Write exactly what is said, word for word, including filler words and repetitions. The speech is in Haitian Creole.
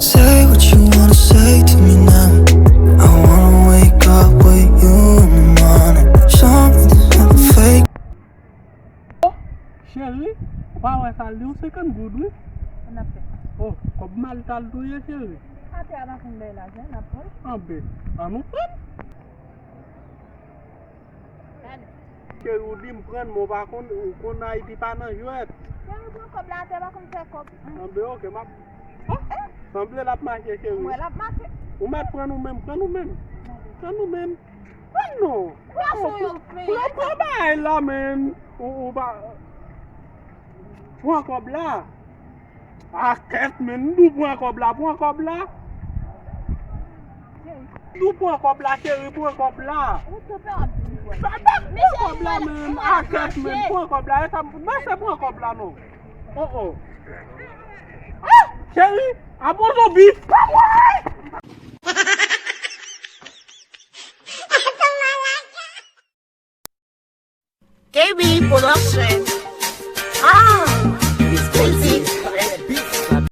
Say what you wanna say to me now. I wanna wake up with you in the morning. Show me there's nothing fake. Cheri, ou pa wè sa l di w senkant goud wi. N ap fè. Oh, kòb malta l touye cheri. Atè a pa konn bay lajan, n ap pran. Anben, an nou pran. Gade. Cheri, ou di m pran, men ou pa konn, ou konn Ayiti pa nan jwèt. Cheri, pran kòb la, atè pa konn fè kòb. Anben, oke, m ap. Oh, sanble l ap mache, cheri. Mwen l ap mache. Ou mèt pran nou menm, pran nou menm. Pran nou menm. Pran non. Pwason yo fè. Pran, pran bagay la, menm. Ou, ou pa. Pran kòb la. A kèt, menm. Nou pran kòb la, pran kòb la. Nou pran kòb la, cheri, pran kòb la. Ou tou pè ap di mwen. Pran kòb la, menm. A kèt, menm. Pran kòb la. E sa, mwen se pran kòb la, non. Oh, oh. Ah, cheri, a bon zonbi. K B Production.